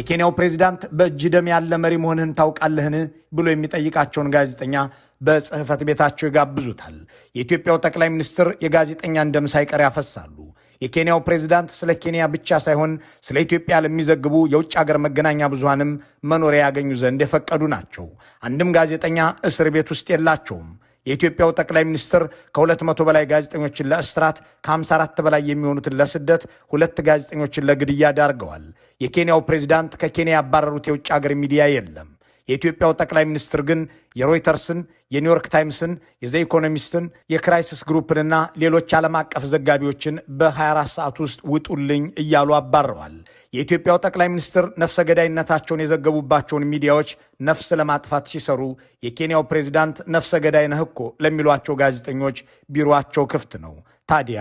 የኬንያው ፕሬዚዳንት በእጅ ደም ያለ መሪ መሆንህን ታውቃለህን ብሎ የሚጠይቃቸውን ጋዜጠኛ በጽህፈት ቤታቸው ይጋብዙታል። የኢትዮጵያው ጠቅላይ ሚኒስትር የጋዜጠኛን ደም ሳይቀር ያፈሳሉ። የኬንያው ፕሬዚዳንት ስለ ኬንያ ብቻ ሳይሆን ስለ ኢትዮጵያ ለሚዘግቡ የውጭ ሀገር መገናኛ ብዙሃንም መኖሪያ ያገኙ ዘንድ የፈቀዱ ናቸው። አንድም ጋዜጠኛ እስር ቤት ውስጥ የላቸውም። የኢትዮጵያው ጠቅላይ ሚኒስትር ከ200 በላይ ጋዜጠኞችን ለእስራት፣ ከ54 በላይ የሚሆኑትን ለስደት፣ ሁለት ጋዜጠኞችን ለግድያ ዳርገዋል። የኬንያው ፕሬዚዳንት ከኬንያ ያባረሩት የውጭ ሀገር ሚዲያ የለም። የኢትዮጵያው ጠቅላይ ሚኒስትር ግን የሮይተርስን፣ የኒውዮርክ ታይምስን፣ የዘ ኢኮኖሚስትን፣ የክራይሲስ ግሩፕንና ሌሎች ዓለም አቀፍ ዘጋቢዎችን በ24 ሰዓት ውስጥ ውጡልኝ እያሉ አባረዋል። የኢትዮጵያው ጠቅላይ ሚኒስትር ነፍሰ ገዳይነታቸውን የዘገቡባቸውን ሚዲያዎች ነፍስ ለማጥፋት ሲሰሩ፣ የኬንያው ፕሬዚዳንት ነፍሰ ገዳይ ነህ እኮ ለሚሏቸው ጋዜጠኞች ቢሮአቸው ክፍት ነው። ታዲያ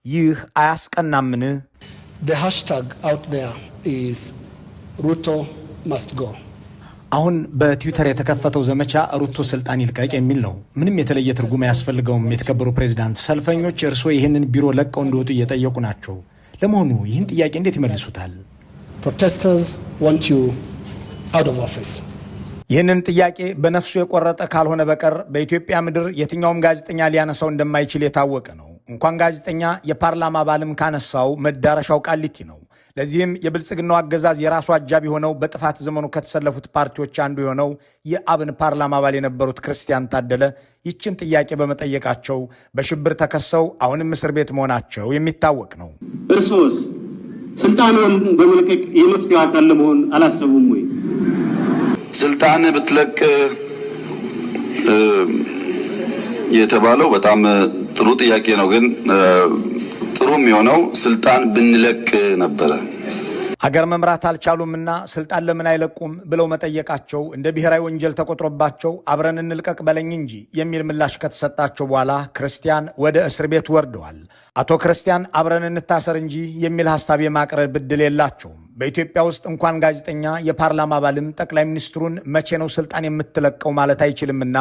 ይህ አያስቀናምን? The hashtag out there is Ruto must go. አሁን በትዊተር የተከፈተው ዘመቻ ሩቶ ስልጣን ይልቀቅ የሚል ነው። ምንም የተለየ ትርጉም አያስፈልገውም። የተከበሩ ፕሬዚዳንት፣ ሰልፈኞች እርስዎ ይህንን ቢሮ ለቀው እንዲወጡ እየጠየቁ ናቸው። ለመሆኑ ይህን ጥያቄ እንዴት ይመልሱታል? Protesters want you out of office. ይህንን ጥያቄ በነፍሱ የቆረጠ ካልሆነ በቀር በኢትዮጵያ ምድር የትኛውም ጋዜጠኛ ሊያነሳው እንደማይችል የታወቀ ነው። እንኳን ጋዜጠኛ የፓርላማ አባልም ካነሳው መዳረሻው ቃሊቲ ነው። ለዚህም የብልጽግናው አገዛዝ የራሱ አጃቢ ሆነው በጥፋት ዘመኑ ከተሰለፉት ፓርቲዎች አንዱ የሆነው የአብን ፓርላማ አባል የነበሩት ክርስቲያን ታደለ ይችን ጥያቄ በመጠየቃቸው በሽብር ተከሰው አሁንም እስር ቤት መሆናቸው የሚታወቅ ነው። እርስዎስ ስልጣኑን በመልቀቅ የመፍትሄው አካል ለመሆን አላሰቡም ወይ? ስልጣን ብትለቅ የተባለው በጣም ጥሩ ጥያቄ ነው። ግን ጥሩ የሚሆነው ስልጣን ብንለቅ ነበረ። አገር መምራት አልቻሉምና ስልጣን ለምን አይለቁም ብለው መጠየቃቸው እንደ ብሔራዊ ወንጀል ተቆጥሮባቸው አብረን እንልቀቅ በለኝ እንጂ የሚል ምላሽ ከተሰጣቸው በኋላ ክርስቲያን ወደ እስር ቤት ወርደዋል። አቶ ክርስቲያን አብረን እንታሰር እንጂ የሚል ሀሳብ የማቅረብ ዕድል የላቸውም። በኢትዮጵያ ውስጥ እንኳን ጋዜጠኛ የፓርላማ አባልም ጠቅላይ ሚኒስትሩን መቼ ነው ስልጣን የምትለቀው ማለት አይችልምና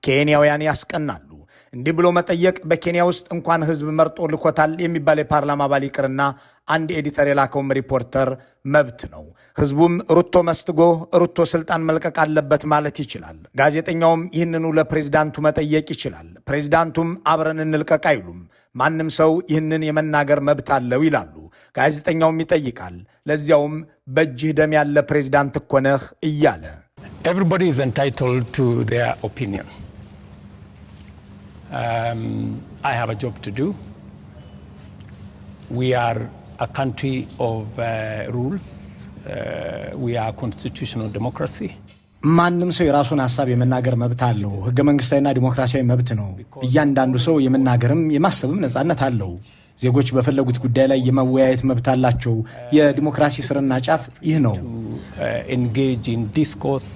ኬንያውያን ያስቀናሉ። እንዲህ ብሎ መጠየቅ በኬንያ ውስጥ እንኳን ሕዝብ መርጦ ልኮታል የሚባል የፓርላማ አባል ይቅርና አንድ editor የላከውም ሪፖርተር መብት ነው። ሕዝቡም ሩቶ must go፣ ሩቶ ስልጣን መልቀቅ አለበት ማለት ይችላል። ጋዜጠኛውም ይህንኑ ለፕሬዚዳንቱ መጠየቅ ይችላል። ፕሬዚዳንቱም አብረን እንልቀቅ አይሉም። ማንም ሰው ይህንን የመናገር መብት አለው ይላሉ። ጋዜጠኛውም ይጠይቃል። ለዚያውም በእጅህ ደም ያለ ፕሬዚዳንት እኮ ነህ እያለ። Everybody is entitled to their opinion. I have a job to do. We are a country of rules. We are a constitutional democracy. ማንም ሰው የራሱን ሀሳብ የመናገር መብት አለው። ህገ መንግስታዊና ዲሞክራሲያዊ መብት ነው። እያንዳንዱ ሰው የመናገርም የማሰብም ነጻነት አለው። ዜጎች በፈለጉት ጉዳይ ላይ የመወያየት መብት አላቸው። የዲሞክራሲ ስርና ጫፍ ይህ ነው። To engage in discourse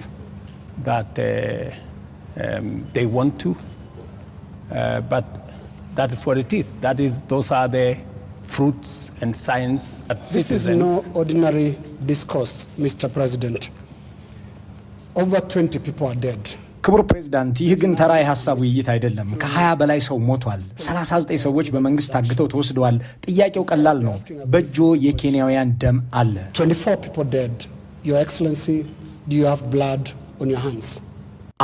that they want to. But that is what it is. That is, those are the fruits and signs that This is citizens. no ordinary discourse, Mr. President. Over 20 people are dead. ክቡር ፕሬዚዳንት፣ ይህ ግን ተራ የሀሳብ ውይይት አይደለም። ከ20 በላይ ሰው ሞቷል። 39 ሰዎች በመንግስት ታግተው ተወስደዋል። ጥያቄው ቀላል ነው። በእጆ የኬንያውያን ደም አለ። 24 people dead. Your Excellency, do you have blood on your hands?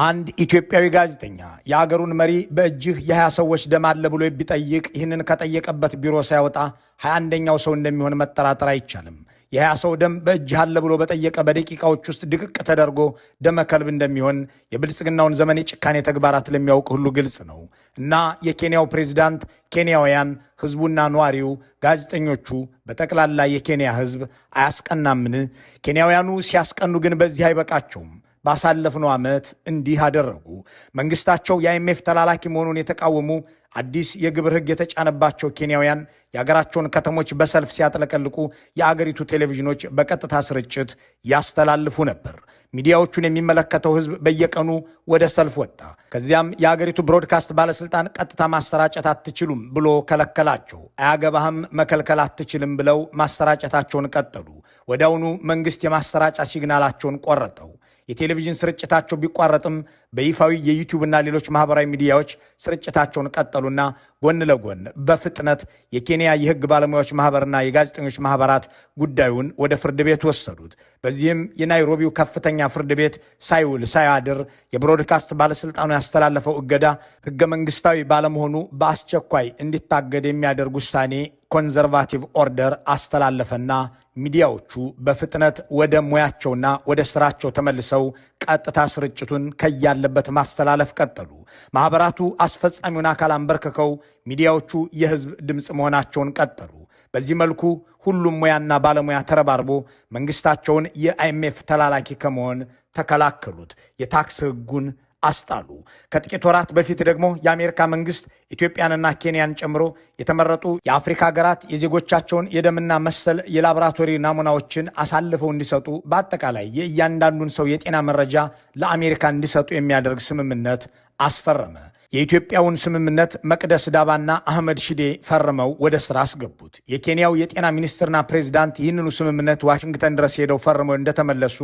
አንድ ኢትዮጵያዊ ጋዜጠኛ የአገሩን መሪ በእጅህ የ20 ሰዎች ደም አለ ብሎ ቢጠይቅ ይህንን ከጠየቀበት ቢሮ ሳይወጣ 21ኛው ሰው እንደሚሆን መጠራጠር አይቻልም። የ20 ሰው ደም በእጅህ አለ ብሎ በጠየቀ በደቂቃዎች ውስጥ ድቅቅ ተደርጎ ደመ ከልብ እንደሚሆን የብልጽግናውን ዘመን የጭካኔ ተግባራት ለሚያውቅ ሁሉ ግልጽ ነው። እና የኬንያው ፕሬዚዳንት፣ ኬንያውያን፣ ህዝቡና ነዋሪው፣ ጋዜጠኞቹ፣ በጠቅላላ የኬንያ ህዝብ አያስቀናምን? ኬንያውያኑ ሲያስቀኑ ግን በዚህ አይበቃቸውም። ባሳለፍነው ዓመት እንዲህ አደረጉ። መንግስታቸው የአይኤምኤፍ ተላላኪ መሆኑን የተቃወሙ፣ አዲስ የግብር ሕግ የተጫነባቸው ኬንያውያን የአገራቸውን ከተሞች በሰልፍ ሲያጥለቀልቁ የአገሪቱ ቴሌቪዥኖች በቀጥታ ስርጭት ያስተላልፉ ነበር። ሚዲያዎቹን የሚመለከተው ሕዝብ በየቀኑ ወደ ሰልፍ ወጣ። ከዚያም የአገሪቱ ብሮድካስት ባለስልጣን ቀጥታ ማሰራጨት አትችሉም ብሎ ከለከላቸው። አያገባህም፣ መከልከል አትችልም ብለው ማሰራጨታቸውን ቀጠሉ። ወዲያውኑ መንግስት የማሰራጫ ሲግናላቸውን ቆረጠው። የቴሌቪዥን ስርጭታቸው ቢቋረጥም በይፋዊ የዩቲዩብና ሌሎች ማህበራዊ ሚዲያዎች ስርጭታቸውን ቀጠሉና ጎን ለጎን በፍጥነት የኬንያ የህግ ባለሙያዎች ማህበርና የጋዜጠኞች ማህበራት ጉዳዩን ወደ ፍርድ ቤት ወሰዱት። በዚህም የናይሮቢው ከፍተኛ ፍርድ ቤት ሳይውል ሳያድር የብሮድካስት ባለስልጣኑ ያስተላለፈው እገዳ ህገ መንግስታዊ ባለመሆኑ በአስቸኳይ እንዲታገድ የሚያደርግ ውሳኔ conservative order አስተላለፈና ሚዲያዎቹ በፍጥነት ወደ ሙያቸውና ወደ ስራቸው ተመልሰው ቀጥታ ስርጭቱን ከያለበት ማስተላለፍ ቀጠሉ። ማህበራቱ አስፈጻሚውን አካል አንበርክከው ሚዲያዎቹ የህዝብ ድምፅ መሆናቸውን ቀጠሉ። በዚህ መልኩ ሁሉም ሙያና ባለሙያ ተረባርቦ መንግስታቸውን የ IMF ተላላኪ ከመሆን ተከላከሉት። የታክስ ህጉን አስጣሉ። ከጥቂት ወራት በፊት ደግሞ የአሜሪካ መንግስት ኢትዮጵያንና ኬንያን ጨምሮ የተመረጡ የአፍሪካ ሀገራት የዜጎቻቸውን የደምና መሰል የላቦራቶሪ ናሙናዎችን አሳልፈው እንዲሰጡ፣ በአጠቃላይ የእያንዳንዱን ሰው የጤና መረጃ ለአሜሪካ እንዲሰጡ የሚያደርግ ስምምነት አስፈረመ። የኢትዮጵያውን ስምምነት መቅደስ ዳባና አህመድ ሺዴ ፈርመው ወደ ስራ አስገቡት። የኬንያው የጤና ሚኒስትርና ፕሬዚዳንት ይህንኑ ስምምነት ዋሽንግተን ድረስ ሄደው ፈርመው እንደተመለሱ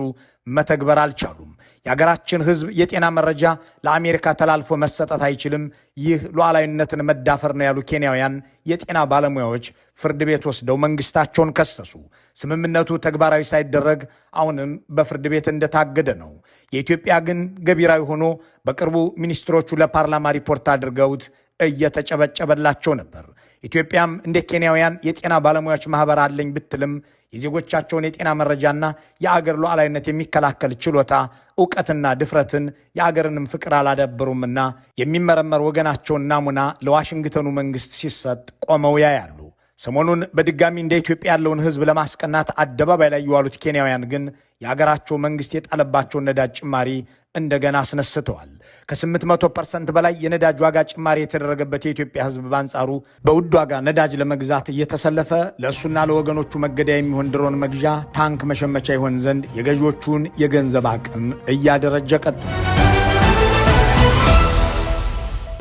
መተግበር አልቻሉም። የሀገራችን ሕዝብ የጤና መረጃ ለአሜሪካ ተላልፎ መሰጠት አይችልም፣ ይህ ሉዓላዊነትን መዳፈር ነው ያሉ ኬንያውያን የጤና ባለሙያዎች ፍርድ ቤት ወስደው መንግስታቸውን ከሰሱ። ስምምነቱ ተግባራዊ ሳይደረግ አሁንም በፍርድ ቤት እንደታገደ ነው። የኢትዮጵያ ግን ገቢራዊ ሆኖ በቅርቡ ሚኒስትሮቹ ለፓርላማ ሪፖርት አድርገውት እየተጨበጨበላቸው ነበር። ኢትዮጵያም እንደ ኬንያውያን የጤና ባለሙያዎች ማህበር አለኝ ብትልም የዜጎቻቸውን የጤና መረጃና የአገር ሉዓላዊነት የሚከላከል ችሎታ፣ እውቀትና ድፍረትን የአገርንም ፍቅር አላዳበሩምና የሚመረመር ወገናቸውን ናሙና ለዋሽንግተኑ መንግስት ሲሰጥ ቆመው ያያሉ። ሰሞኑን በድጋሚ እንደ ኢትዮጵያ ያለውን ህዝብ ለማስቀናት አደባባይ ላይ የዋሉት ኬንያውያን ግን የአገራቸው መንግስት የጣለባቸውን ነዳጅ ጭማሪ እንደገና አስነስተዋል። ከ800% በላይ የነዳጅ ዋጋ ጭማሪ የተደረገበት የኢትዮጵያ ህዝብ በአንጻሩ በውድ ዋጋ ነዳጅ ለመግዛት እየተሰለፈ ለእሱና ለወገኖቹ መገደያ የሚሆን ድሮን መግዣ፣ ታንክ መሸመቻ ይሆን ዘንድ የገዢዎቹን የገንዘብ አቅም እያደረጀ ቀጥሏል።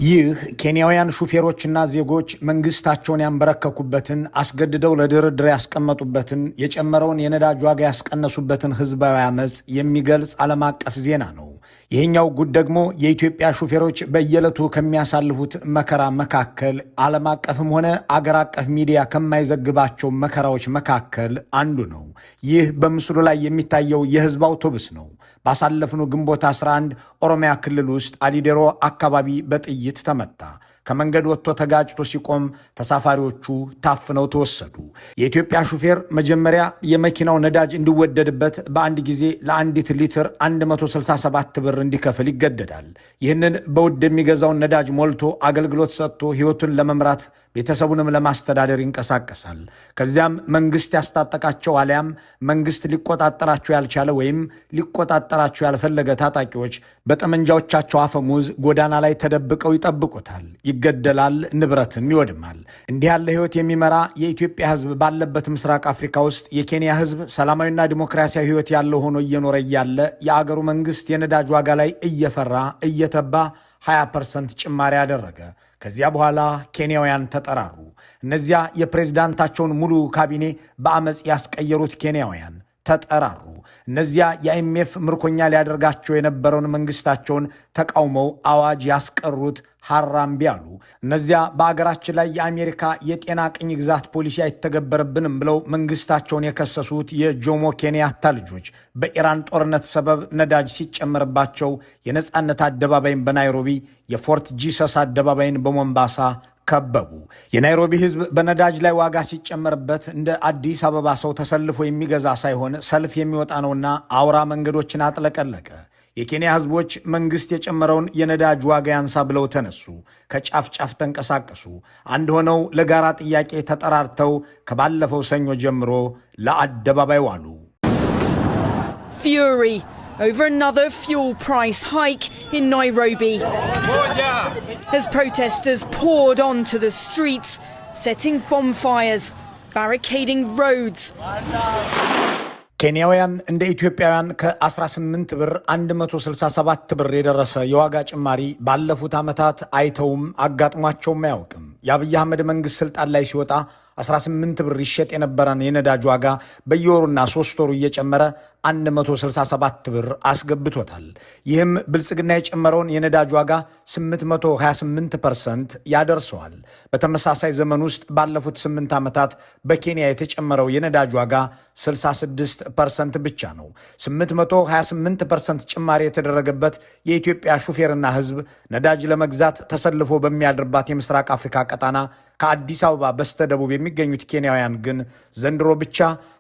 ይህ ኬንያውያን ሹፌሮችና ዜጎች መንግስታቸውን ያንበረከኩበትን፣ አስገድደው ለድርድር ያስቀመጡበትን፣ የጨመረውን የነዳጅ ዋጋ ያስቀነሱበትን ህዝባዊ አመፅ የሚገልጽ ዓለም አቀፍ ዜና ነው። ይህኛው ጉድ ደግሞ የኢትዮጵያ ሹፌሮች በየዕለቱ ከሚያሳልፉት መከራ መካከል፣ ዓለም አቀፍም ሆነ አገር አቀፍ ሚዲያ ከማይዘግባቸው መከራዎች መካከል አንዱ ነው። ይህ በምስሉ ላይ የሚታየው የህዝብ አውቶቡስ ነው። ባሳለፍነው ግንቦት 11 ኦሮሚያ ክልል ውስጥ አሊዴሮ አካባቢ በጥይት ተመታ። ከመንገድ ወጥቶ ተጋጭቶ ሲቆም ተሳፋሪዎቹ ታፍነው ተወሰዱ። የኢትዮጵያ ሹፌር መጀመሪያ የመኪናው ነዳጅ እንዲወደድበት በአንድ ጊዜ ለአንዲት ሊትር 167 ብር እንዲከፍል ይገደዳል። ይህንን በውድ የሚገዛውን ነዳጅ ሞልቶ አገልግሎት ሰጥቶ ህይወቱን ለመምራት ቤተሰቡንም ለማስተዳደር ይንቀሳቀሳል። ከዚያም መንግስት ያስታጠቃቸው አሊያም መንግስት ሊቆጣጠራቸው ያልቻለ ወይም ሊቆጣጠራቸው ያልፈለገ ታጣቂዎች በጠመንጃዎቻቸው አፈሙዝ ጎዳና ላይ ተደብቀው ይጠብቁታል። ይገደላል፣ ንብረትም ይወድማል። እንዲህ ያለ ህይወት የሚመራ የኢትዮጵያ ህዝብ ባለበት ምስራቅ አፍሪካ ውስጥ የኬንያ ህዝብ ሰላማዊና ዲሞክራሲያዊ ህይወት ያለው ሆኖ እየኖረ እያለ የአገሩ መንግስት የነዳጅ ዋጋ ላይ እየፈራ እየተባ 20% ጭማሪ አደረገ። ከዚያ በኋላ ኬንያውያን ተጠራሩ። እነዚያ የፕሬዝዳንታቸውን ሙሉ ካቢኔ በአመፅ ያስቀየሩት ኬንያውያን ተጠራሩ። እነዚያ የ IMF ምርኮኛ ሊያደርጋቸው የነበረውን መንግስታቸውን ተቃውመው አዋጅ ያስቀሩት ሀራምቢ አሉ። እነዚያ በአገራችን ላይ የአሜሪካ የጤና ቅኝ ግዛት ፖሊሲ አይተገበርብንም ብለው መንግስታቸውን የከሰሱት የጆሞ ኬንያታ ልጆች በኢራን ጦርነት ሰበብ ነዳጅ ሲጨመርባቸው የነፃነት አደባባይን በናይሮቢ፣ የፎርት ጂሰስ አደባባይን በሞምባሳ ከበቡ። የናይሮቢ ህዝብ በነዳጅ ላይ ዋጋ ሲጨመርበት እንደ አዲስ አበባ ሰው ተሰልፎ የሚገዛ ሳይሆን ሰልፍ የሚወጣ ነውና አውራ መንገዶችን አጥለቀለቀ። የኬንያ ህዝቦች መንግስት የጨመረውን የነዳጅ ዋጋ ያንሳ ብለው ተነሱ። ከጫፍ ጫፍ ተንቀሳቀሱ። አንድ ሆነው ለጋራ ጥያቄ ተጠራርተው ከባለፈው ሰኞ ጀምሮ ለአደባባይ ዋሉ። Fury over another fuel price hike in Nairobi as protesters poured onto the streets, setting bonfires, barricading roads. ኬንያውያን እንደ ኢትዮጵያውያን ከ18 ብር 167 ብር የደረሰ የዋጋ ጭማሪ ባለፉት ዓመታት አይተውም አጋጥሟቸውም አያውቅም። የአብይ አህመድ መንግስት ስልጣን ላይ ሲወጣ 18 ብር ይሸጥ የነበረን የነዳጅ ዋጋ በየወሩና 3 ወሩ እየጨመረ 167 ብር አስገብቶታል። ይህም ብልጽግና የጨመረውን የነዳጅ ዋጋ 828% ያደርሰዋል። በተመሳሳይ ዘመን ውስጥ ባለፉት 8 ዓመታት በኬንያ የተጨመረው የነዳጅ ዋጋ 66% ብቻ ነው። 828% ጭማሪ የተደረገበት የኢትዮጵያ ሹፌርና ሕዝብ ነዳጅ ለመግዛት ተሰልፎ በሚያድርባት የምስራቅ አፍሪካ ቀጣና ከአዲስ አበባ በስተደቡብ የሚገኙት ኬንያውያን ግን ዘንድሮ ብቻ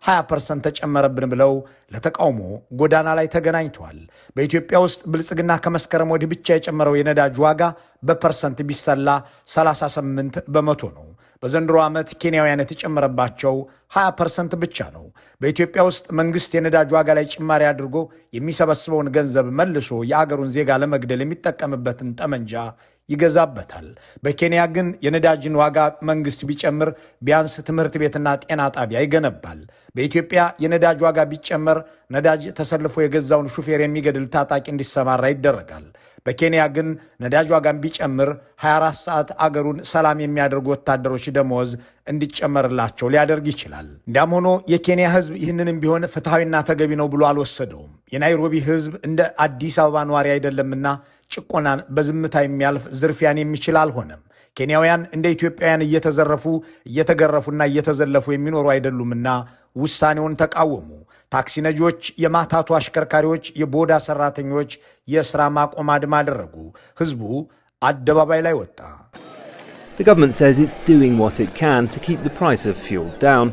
20% ተጨመረብን ብለው ለተቃውሞ ጎዳና ላይ ተገናኝተዋል። በኢትዮጵያ ውስጥ ብልጽግና ከመስከረም ወዲህ ብቻ የጨመረው የነዳጅ ዋጋ በፐርሰንት ቢሰላ 38% ነው። በዘንድሮ ዓመት ኬንያውያን የተጨመረባቸው 20% ብቻ ነው። በኢትዮጵያ ውስጥ መንግስት የነዳጅ ዋጋ ላይ ጭማሪ አድርጎ የሚሰበስበውን ገንዘብ መልሶ የአገሩን ዜጋ ለመግደል የሚጠቀምበትን ጠመንጃ ይገዛበታል። በኬንያ ግን የነዳጅን ዋጋ መንግስት ቢጨምር ቢያንስ ትምህርት ቤትና ጤና ጣቢያ ይገነባል። በኢትዮጵያ የነዳጅ ዋጋ ቢጨመር ነዳጅ ተሰልፎ የገዛውን ሹፌር የሚገድል ታጣቂ እንዲሰማራ ይደረጋል። በኬንያ ግን ነዳጅ ዋጋን ቢጨምር 24 ሰዓት አገሩን ሰላም የሚያደርጉ ወታደሮች ደመወዝ እንዲጨመርላቸው ሊያደርግ ይችላል። እንዲያም ሆኖ የኬንያ ሕዝብ ይህንንም ቢሆን ፍትሐዊና ተገቢ ነው ብሎ አልወሰደውም። የናይሮቢ ሕዝብ እንደ አዲስ አበባ ነዋሪ አይደለምና ጭቆናን በዝምታ የሚያልፍ፣ ዝርፊያን የሚችል አልሆነም። ኬንያውያን እንደ ኢትዮጵያውያን እየተዘረፉ፣ እየተገረፉና እየተዘለፉ የሚኖሩ አይደሉምና ውሳኔውን ተቃወሙ። ታክሲ ነጂዎች፣ የማታቱ አሽከርካሪዎች፣ የቦዳ ሰራተኞች የሥራ ማቆም አድማ አደረጉ። ሕዝቡ አደባባይ ላይ ወጣ። The government says it's doing what it can to keep the price of fuel down.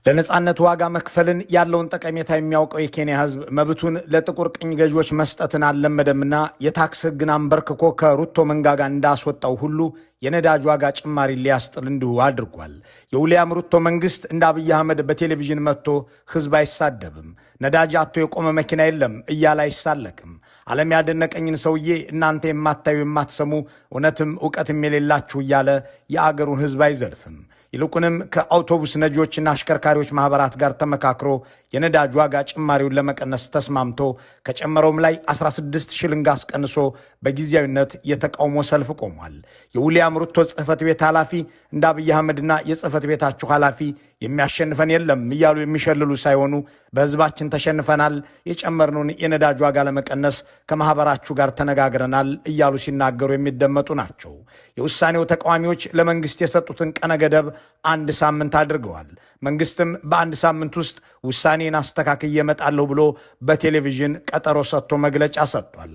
ለነጻነት ዋጋ መክፈልን ያለውን ጠቀሜታ የሚያውቀው የኬንያ ሕዝብ መብቱን ለጥቁር ቅኝ ገዢዎች መስጠትን አልለመደምና የታክስ ሕግን አንበርክኮ ከሩቶ መንጋጋ እንዳስወጣው ሁሉ የነዳጅ ዋጋ ጭማሪ ሊያስጥል እንዲሁ አድርጓል። የዊልያም ሩቶ መንግስት እንደ አብይ አህመድ በቴሌቪዥን መጥቶ ህዝብ አይሳደብም። ነዳጅ አጥቶ የቆመ መኪና የለም እያለ አይሳለቅም። ዓለም ያደነቀኝን ሰውዬ እናንተ የማታዩ፣ የማትሰሙ፣ እውነትም እውቀትም የሌላችሁ እያለ የአገሩን ህዝብ አይዘልፍም። ይልቁንም ከአውቶቡስ ነጂዎችና አሽከርካሪዎች ማህበራት ጋር ተመካክሮ የነዳጅ ዋጋ ጭማሪውን ለመቀነስ ተስማምቶ ከጨመረውም ላይ 16 ሽልንግ አስቀንሶ በጊዜያዊነት የተቃውሞ ሰልፍ ቆሟል። የዊልያም ሩቶ ጽህፈት ቤት ኃላፊ እንደ አብይ አህመድና የጽህፈት ቤታችሁ ኃላፊ የሚያሸንፈን የለም እያሉ የሚሸልሉ ሳይሆኑ በህዝባችን ተሸንፈናል፣ የጨመርነውን የነዳጅ ዋጋ ለመቀነስ ከማህበራችሁ ጋር ተነጋግረናል እያሉ ሲናገሩ የሚደመጡ ናቸው። የውሳኔው ተቃዋሚዎች ለመንግስት የሰጡትን ቀነ ገደብ አንድ ሳምንት አድርገዋል። መንግስትም በአንድ ሳምንት ውስጥ ውሳኔን አስተካክዬ እመጣለሁ ብሎ በቴሌቪዥን ቀጠሮ ሰጥቶ መግለጫ ሰጥቷል።